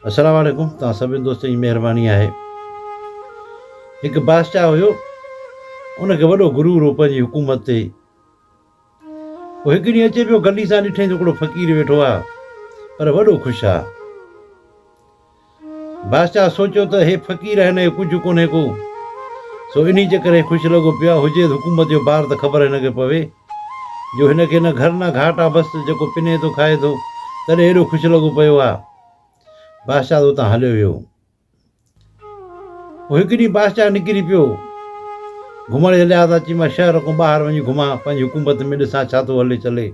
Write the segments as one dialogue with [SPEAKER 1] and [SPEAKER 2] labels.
[SPEAKER 1] السلام عليڪم توهان سڀني دوستن جي مهرباني آهي هڪ بادشاهه هيو ان کي وڏو غرور هو پنهنجي حڪومت تي هو هڪ ڏينهن اچي پيو گلي سان ڏٺائين ته هڪڙو فقير ويٺو آهي پر وڏو خوش آهي بادشاهه سوچيو ته هي فقير هن کي ڪجهه ڪونهي ڪو، سو انهي جي ڪري خوش لڳو پيو آهي، هجي ته حڪومت جو بار ته خبر هن کي پوي، جو هن کي نه گهر نه گهاٽ آهي، بس جيڪو پني ٿو کائي ٿو، تڏهن ايڏو خوش لڳو پيو آهي. بادشاهه ته اتان هليو ويو. پوء هڪ ڏينهن بادشاهه نڪري پيو گهمڻ جي لحاظ سان، چي مان شهر کان ٻاهر وڃي گهمان، پنهنجي حڪومت ۾ ڏسان ڇا ٿو هلي چلي.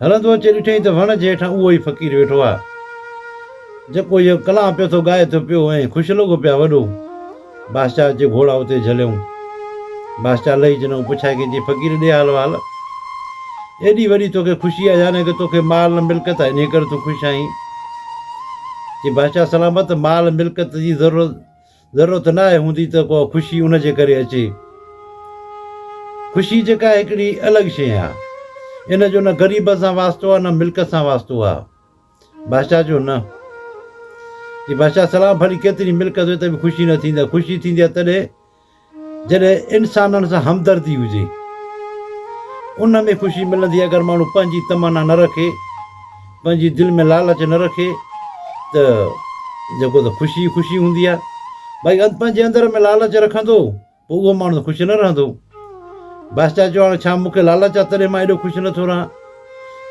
[SPEAKER 1] هلندو اچي ڏٺائين ته وڻ جي هيٺان اهو ئي فقير ويٺو آهي، جيڪو اهو ڪلام پيو ٿو ڳائي ٿو پيو ۽ خوش لڳو پيا وڏو. بادشاهه اچي گهوڙا اتي جهليائون. بادشاهه لهي چنئون پڇائي ڪين چي فقير ڏي حال وحال. ايڏي وڏي توکي خوشي آهي يعني ڪه توکي مال ملڪيت آهي انهيء ڪري تون خوش آهين. چي بادشاهه سلامت مال ملڪيت جي ضرورت ضرورت ناهي هوندي ته ڪا خوشي ان جي ڪري اچي. خوشي جيڪا هڪڙي الڳ شيء آ. ان جو نه غريب سان واسطو آ نه ملڪيت سان واسطو آ. بادشاهه چيو نه. چي بادشاهه سلام ڀلي ڪيتري ملڪيت هجي ته به خوشي نه ٿيندي آ. خوشي ٿيندي آ تڏهن جڏهن انسانن سان همدردي هجي. ان ۾ خوشي ملندي اگر ماڻهو پنهنجي تمنا نه رکي. پنهنجي دل ۾ لالچ نه رکي ته جيڪو ته خوشي ئي خوشي هوندي آهي. باقي پنهنجي اندر ۾ لالچ رکندو پوء اهو ماڻهو ته خوش نه رهندو. بادشاهه چيو هاڻي ڇا مون کي لالچ آهي تڏهن مان ايڏو خوش نٿو رهان؟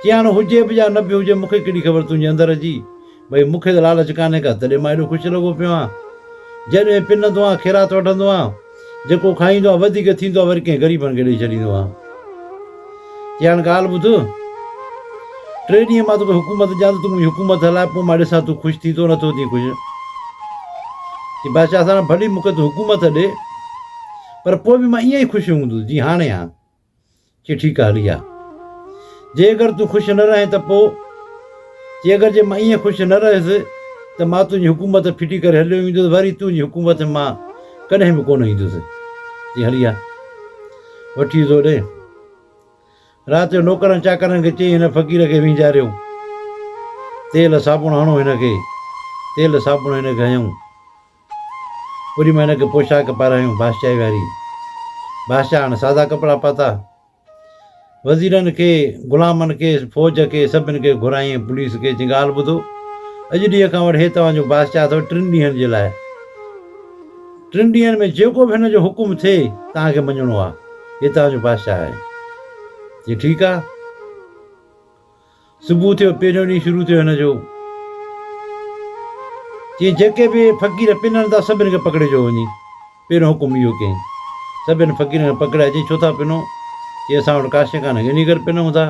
[SPEAKER 1] چي هاڻي هجي به يا نه به هجي مون کي ڪهڙي خبر تنهنجي اندر جي، ڀئي مون کي ته لالچ ڪانهي ڪا تڏهن مان ايڏو خوش لڳو پيو آهيان. جڏهن پنندو آهيان خيرات وٺندو آهيان. جيڪو کائيندو آهي وڌيڪ ٿيندو آهي وري ڪنهن غريبن کي ڏئي ڇڏيندو آهيان. چي هاڻ ڳالهه ٻڌ، ٽي ڏينهن مان توکي حڪومت ڏيان ته تون منهنجي حڪومت هلاء پوء مان ڏسان تون خوش ٿين ٿو نٿو ٿين خوش. چي بادشاهه سان ڀلي مون کي تون حڪومت ڏي پر پوء به مان ائين ئي خوش هوندس جيئن هاڻي آهيان. چي ٺيڪ آ هلي آ. جي اگر تون خوش نه رهين ته پوء؟ چي اگر جي مان ائين خوش نه رهيس ته مان تنهنجي حڪومت ڦٽي ڪري هليو ويندس وري تنهنجي حڪومت ۾ مان ڪڏهن به ڪونه ايندس. چي هلي آ. وٺي زو ڏي. رات جو نوڪرن چاڪرن کي چئي هن فقير کي وينجهاريو. تيل صابڻ هڻو هن کي. تيل صابڻ هن کي هنيائون. اوڏي مهل هن کي پوشاڪ پارايائون بادشاهي واري. بادشاهه هاڻ سادا ڪپڙا پاتا. وزيرن کي، غلامن کي، فوج کي، سڀن کي گهرايائين پوليس کي چيائين ڳالهه ٻڌو، اڄ ڏينهن کان وٺي هي توهان جو بادشاهه اٿو ٽن ڏينهن جي لاء. ٽن ڏينهن ۾ جيڪو به هن جو حڪم ٿئي توهان کي مڃڻو آهي. هي توهان جو بادشاهه آهي. چيائين ٺيڪ آهي. صبح ٿيو، پهريون ڏينهن شروع ٿيو هن جو. چيائين، جيڪي به فقير پنن ٿا، سڀن کي پڪڙجو وڃي. پهريون حڪم اهو ڪيائين. سڀن فقيرن کي پڪڙائي چيائين، ڇو ٿا پنو؟ چيائين، اسان وٽ ڪا شيء ڪانهي، انهيء ڪري پنون ٿا.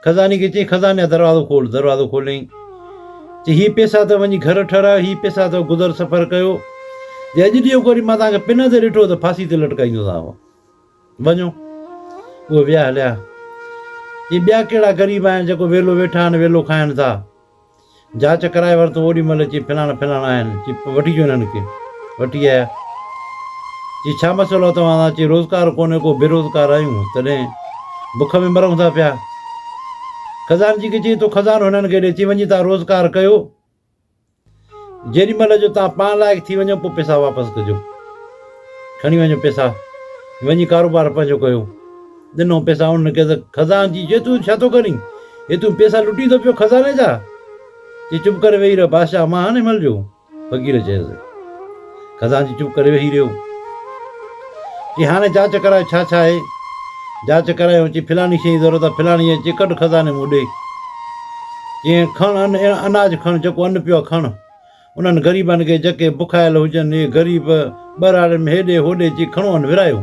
[SPEAKER 1] خزاني کي چيائين، خزاني جا دروازو کول. دروازو کوليائين. چيائين، هي پئسا اٿو، وڃي گهر ٺهرايو، هي پئسا اٿو، گذر سفر ڪيو. جي اڄ ڏينهن ڪو وري مان توهان کي پنندي ڏٺو ته ڦاسي تي لٽڪائيندوسانو. وڃو. اهي ويا هليا. چي ٻيا ڪهڙا غريب آهن جيڪو ويلو ويٺا آهن ويلو کائن ٿا. جاچ ڪرائي ورتو اوڏي مهل چي فلاڻا فلاڻا آهن. چي وٺي اچو انهن کي. وٺي آيا. چي ڇا مسئلو آهي توهان سان؟ چي روزگار ڪونهي ڪو بيروزگار آهيون تڏهن بک ۾ مرون ٿا پيا. خزانچي کي چي تو خزانو هنن کي ڏي. چي وڃي توهان روزگار ڪيو. جيڏي مهل جو توهان پاڻ لائق ٿي وڃو پوء پئسا واپس ڪجو. کڻي وڃو پئسا وڃي ڪاروبار پنهنجو ڪيو. ڏنو پئسا انهن کي ته خزانچي چي تون ڇا ٿو ڪرين؟ هي تون پئسا لٽين ٿو پيو خزاني جا؟ چي چپ ڪري ويهي رهه بادشاهه مان آهيان نه مهل جو. فقير چيس. خزانچي چپ ڪري ويهي رهيو. چي هاڻي جاچ ڪرايو ڇا ڇا آهي؟ جاچ ڪرايو چي فلاڻي شيء جي ضرورت آهي فلاڻي شيء چي ڪڍ خزاني مون ڏي. چيائين کڻ ان اناج کڻ جيڪو ان پيو آهي کڻ. انهن غريبن کي جيڪي بکايل هجن اهي غريب ٻهراڙين ۾ هيڏي هوڏي چي کڻو ان ورهايو.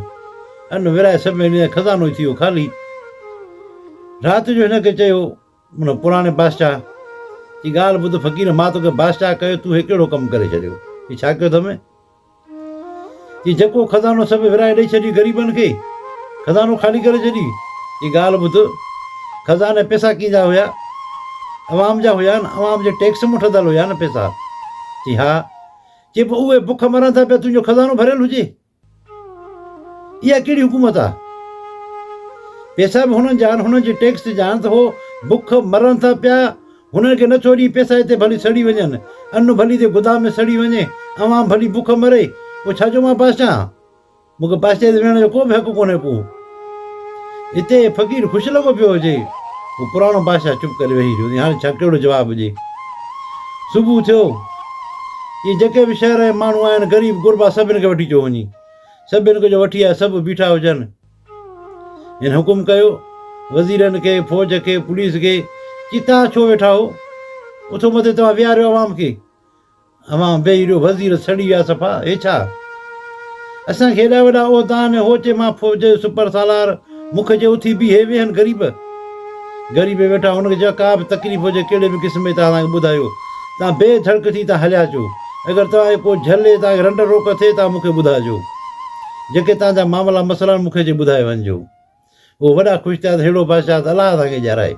[SPEAKER 1] ان ورهائي سڀني ڏني خزانو ئي ٿي ويو خالي. رات جو هن کي چيو ان پراڻي بادشاهه چي ڳالهه ٻڌ فقير مان توکي بادشاهه ڪيو تون هي ڪهڙو ڪم ڪري ڇڏيو. هي ڇا ڪيو اٿم؟ چي جيڪو خزانو سڀ ورهائي ڏئي ڇڏي غريبن کي، خزانو خالي ڪري ڇڏي. چي ڳالهه ٻڌ، خزاني پئسا ڪنهن جا هيا؟ عوام جا هيا نه، عوام جي ٽيڪس مان ٺڌل هيا نه پئسا. چي ها. چي پوء اهي بک مرن ٿا پيا تنهنجو خزانو ڀريل هجي؟ اها ڪهڙي حڪومت آ؟ پئسا به هنن جا آهن، هنن جي ٽيڪس جا آهن ته هو بک مرن ٿا پيا، هنن کي نٿو ڏين پئسا هتي ڀلي سڙي وڃن، ان ڀلي هتي گدام ۾ سڙي وڃي، عوام ڀلي بک مري، پوء ڇا جو مان بادشاهه آهيان؟ مون کي بادشاهي تي ويهڻ جو ڪو به حق ڪونهي ڪو. هتي فقير خوش لڳو پيو هجي. هو پراڻو بادشاهه چپ ڪري ويهي رهيو. هاڻي ڇا ڪهڙو جواب ڏي. صبح ٿيو. چي جيڪي به شهر جا ماڻهو آهن غريب غربا سڀن کي وٺي اچو وڃي. سڀن کي جو وٺي آيا سڀ بيٺا هجن. هن حڪم ڪيو وزيرن کي، فوج کي، پوليس کي چي توهان ڇو ويٺا هو. اٿو مٿي توهان ويهاريو عوام کي. اوهان ويهي رهيو وزير سڙي ويا صفا هي ڇا اسان کي ايڏا وڏا عهدا آهن هو چي مان فوج جو سپر سالار مون کي چي اٿي بيهي ويهن غريب غريب ويٺا هن کي چيو ڪا به تڪليف هجي ڪهڙي به قسم جي توهان اسان کي ٻڌايو توهان بي ڌڙڪ ٿي توهان هليا اچو اگر توهان کي ڪو جهلي توهان کي رنڊ روڪ ٿئي توهان مون کي ٻڌائجو جيڪي توهان جا معاملا مسئلا آهن مون کي اچي ٻڌائي وڃجو. هو وڏا خوش ٿيا ته ههڙو بادشاهه ته الله اسان کي ڄارائي.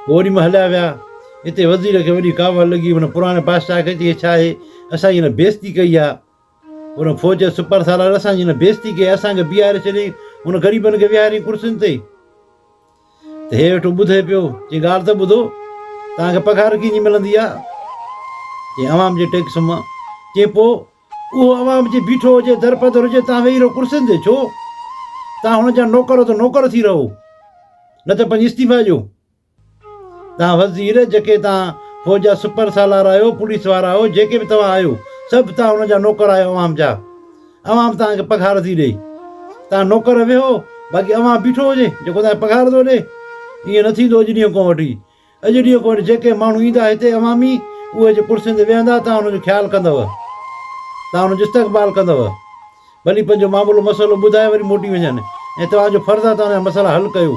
[SPEAKER 1] هو اوڏي مهل هليا ويا. اتي وزير کي وڏي ڪاوڙ لڳي. هن پراڻي بادشاهه کي چيائين، ڇا آهي؟ اسان جي هن بيعزتي ڪئي آهي. هن فوج جي سپر سالار اسان جي هن بيعزتي ڪئي آهي. اسان کي بيهاري ڇڏيائين. هن غريبن کي ويهاريائين ڪرسين تي. ته هي ويٺو ٻڌي پيو. چيائين، ڳالهه ته ٻڌو. توهان کي پگهار ڪيئن جي ملندي آهي؟ چيائين، عوام جي ٽيڪس مان. چيائين، پوء؟ اهو عوام جي بيٺو هجي، درپدر هجي، تان ويهي رهو ڪرسين تي، ڇو؟ تان هن جا نوڪر هو ته نوڪر ٿي رهو، نه ته پنهنجي استعيفا ڏيو. تان وزير، جيڪي تان فوج جا سپر سالار آهيو، پوليس وارا آهيو، جيڪي به توهان آهيو، سڀ تان هن جا نوڪر آهيو عوام جا. عوام توهان کي پگهار ٿي ڏئي. تان نوڪر ويهو، باقي عوام بيٺو هجي، جيڪو توهان کي پگهار ٿو ڏئي. ائين نه ٿيندو اڄ ڏينهن کان وٺي. اڄ ڏينهن کان وٺي جيڪي ماڻهو ايندا هتي عوامي، اهي جي ڪرسين تي ويهندا، توهان انهن جو خيال ڪندؤ، توهان انهن جو استقبال ڪندؤ، ڀلي پنهنجو معاملو مسئلو ٻڌائي وري موٽي وڃن ۽ توهان جو فرض آهي ته انهن جا مسئلا حل ڪيو.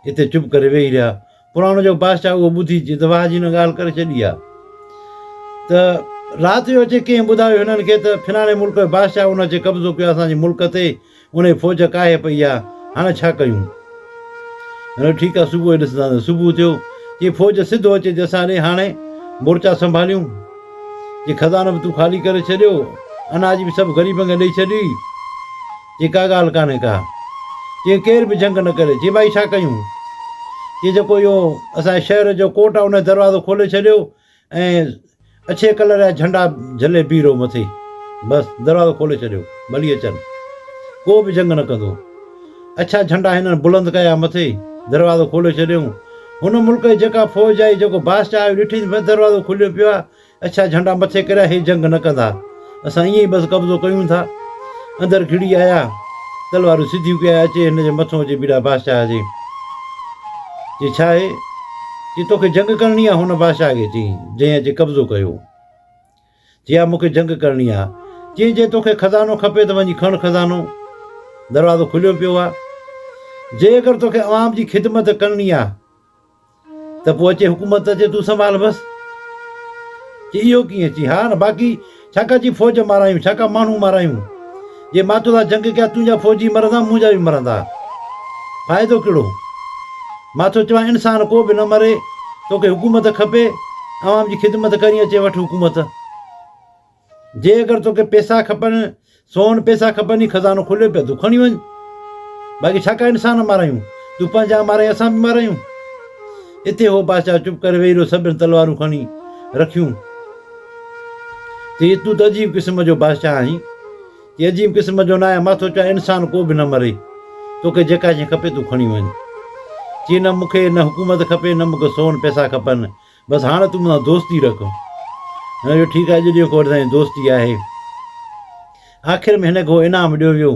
[SPEAKER 1] اتي چپ ڪري ويهي رهيا. پراڻو جيڪو بادشاهه اهو ٻڌي چي ته واهه جي هن ڳالهه ڪري ڇڏي آهي ته رات جو اچي ڪنهن ٻڌايو هنن کي ته فلاڻي ملڪ جو بادشاهه ان اچي قبضو ڪيو آهي اسان جي ملڪ تي، انهيء فوج ڪاهي پئي آ، هاڻي ڇا ڪيون؟ هن ٺيڪ آ، صبح ئي ڏسنداسين. صبح ٿيو، چي فوج سڌو اچي ٿي اسان ڏي، هاڻي مورچا سنڀاليون. چي خزانو به تون خالي ڪري ڇڏيو، اناج به سڀ غريبن کي ڏئي ڇڏيئي. چي ڪا ڳالهه ڪانهي ڪا. چي ڪير به جنگ نه ڪري. چي ڀائي ڇا ڪيون؟ چي جيڪو اهو اسان جي شهر جو ڪوٽ آ، ان جو دروازو کولي ڇڏيو ۽ اڇي ڪلر جا جهنڊا جهلي بيهي رهو مٿي. بس دروازو کولي ڇڏيو. ڀلي اچن. ڪو به جنگ نه ڪندو. اڇا جهنڊا هنن بلند ڪيا مٿي. دروازو کولي ڇڏيائون. هن ملڪ جي جيڪا فوج آئي، جيڪو بادشاهه آيو، ڏٺئي ته بس دروازو کليو پيو آهي. اڇا جهنڊا مٿي ڪريا، هي جنگ نه ڪندا. اسان ائين ئي بس قبضو ڪيون ٿا. اندر گهڙي آيا. تلوارون سڌيون ڪيا اچي هن جي مٿو اچي بيٺا بادشاهه جي. چي ڇا آهي؟ چي توکي جنگ ڪرڻي آ؟ هن بادشاهه کي چيائين، جنهن اچي قبضو ڪيو. چي ها مون کي جنگ ڪرڻي آ. چيائين جي توکي خزانو کپي ته وڃي کڻ خزانو. دروازو کليو پيو آ. جي اگر توکي عوام جي خدمت ڪرڻي آ ته پوء اچي حڪومت اچي تون سنڀال بس. چي اهو ڪيئن؟ چي ها نه باقي ڇا ڪا چي فوج مارايون ڇا ڪا ماڻهو مارايون. جي مان توسان جنگ ڪيان تنهنجا فوجي مرندا منهنجا به مرندا. فائدو ڪهڙو؟ مان ٿو چوان انسان ڪو به نه مري توکي حڪومت کپي عوام جي خدمت ڪرين اچي وٺ حڪومت. جي اگر توکي پيسا کپن، سون پيسا کپن ئي خزانو کليو پيو تون کڻي وڃ. باقي ڇا ڪا انسان مارايون، تون پنهنجا مارائين اسان به مارايون. اتي هو بادشاهه چپ ڪري ويهي رهيو سڀن تلوارون کڻي رکيون. چي تون ته عجيب قسم جو بادشاهه آهين. چي عجيب قسم جو ناهيان مان ٿو چوان انسان ڪو به نه مري. توکي جيڪا شيء کپي تون کڻي وڃ. چي نه مون کي نه حڪومت کپي نه مون کي سون پيسا کپن. بس هاڻ تون مون سان دوستي رک. هن چيو ٺيڪ آهي اڄ ڏينهن کان وٺي تنهنجي دوستي آهي. آخر ۾ هن کي اهو انعام ڏيو ويو.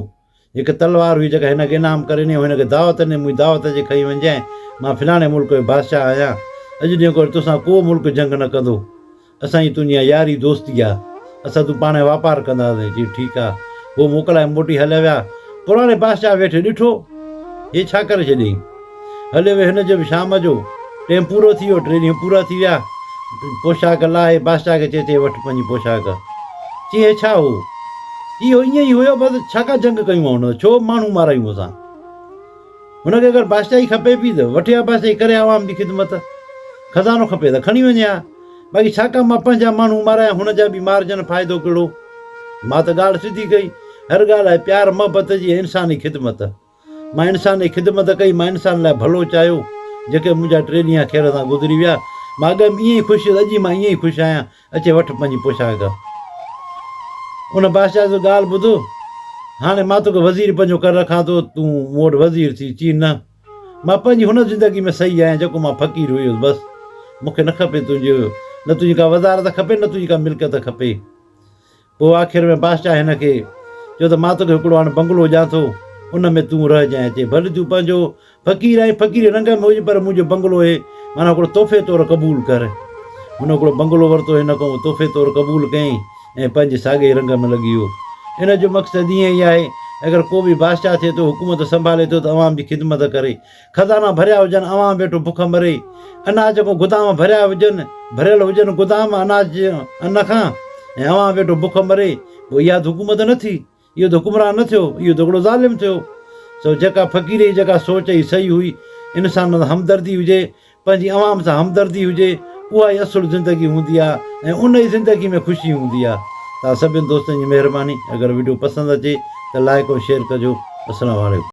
[SPEAKER 1] هڪ تلوار هئي جيڪا هن کي انعام ڪري ڏني هن کي دعوت ڏني منهنجي دعوت اچي کڻي وڃجانء مان فلاڻي ملڪ جو بادشاهه آهيان. اڄ ڏينهن کان وٺي توسان ڪو ملڪ جنگ نه ڪندو. اسان جي تنهنجي اها ياري دوستي آ. اسان تون پاڻ ۾ واپار ڪنداسين. چيو ٺيڪ آ. هو موڪلائي موٽي هليا ويا. پراڻي بادشاهه ويٺي ڏٺو، هي ڇا ڪري ڇڏيائين. هليو ويو. هن جو به شام جو ٽيم پورو ٿي ويو. ٽي ڏينهن پورا ٿي ويا. پوشاڪ لاهي بادشاهه کي چئي چئي وٺ پنهنجي پوشاڪ. چي هي ڇا هو؟ چي اهو ائين ئي هيو بس ڇا ڪا جنگ ڪيون آ هن سان، ڇو ماڻهو مارايون اسان. هن کي اگر بادشاهي کپي پي ته وٺي ها بادشاهي ڪري ها عوام جي خدمت. خزانو کپي ته کڻي وڃي ها. باقي ڇا ڪا مان پنهنجا ماڻهو مارايان هن جا به مارجن فائدو ڪهڙو؟ مان ته ڳالهه سڌي ڪئي. هر ڳالهه آهي پيار محبت جي ۽ انساني خدمت. مان انسان جي خدمت ڪئي، مان انسان لاء ڀلو چاهيو، جيڪي منهنجا ٽي ڏينهن خير سان گذري ويا. مان اڳ ۾ ائين ئي خوش هيس، اڄ مان ائين ئي خوش آهيان. اچي وٺ پنهنجي پوشاڪ. ان بادشاهه جو ڳالهه ٻڌ، هاڻي مان توکي وزير پنهنجو ڪري رکان ٿو، تون مون وٽ وزير ٿي. چي نه، مان پنهنجي هن زندگي ۾ صحيح آهيان جيڪو مان فقير هيس، بس مون کي نه کپي تنهنجي، نه تنهنجي ڪا وزارت کپي، نه تنهنجي ڪا ملڪيت کپي. پوء آخر ۾ بادشاهه هن کي چيو ته مان توکي هڪڙو هاڻ بنگلو ڏيان ٿو، ان ۾ تون رهجانء. چي ڀلي تون پنهنجو فقير آهين، فقيري رنگ ۾ هج، پر منهنجو بنگلو هي معنيٰ هڪڙو تحفي طور قبول ڪر. هن هڪڙو بنگلو ورتو، هن کان اهو تحفي طور قبول ڪيائين ۽ پنهنجي ساڳئي رنگ ۾ لڳي ويو. ان جو مقصد ائين ئي آهي، اگر ڪو به بادشاهه ٿئي ٿو، حڪومت سنڀالي ٿو ته عوام جي خدمت ڪري. خزانا ڀريا هجن، عوام ويٺو بک مري. اناج کان گدام ڀريا هجن، ڀريل هجن گدام اناج ان کان ۽ عوام ويٺو بک مري، پوء اها ته حڪومت نه ٿي، اهو ته حڪمران نه ٿيو، اهو ته هڪڙو ظالم ٿيو. سو جيڪا فقير جي جيڪا سوچ هئي صحيح هئي، انسانن سان همدردي هجي، پنهنجي عوام سان همدردي هجي، اها ئي اصل زندگي هوندي آ ۽ ان ئي زندگي ۾ خوشي هوندي آ. توهان سڀني دوستن جي مهرباني، اگر وڊيو پسند اچي ته لائيڪ ۽ شيئر ڪجو. السلام عليڪم.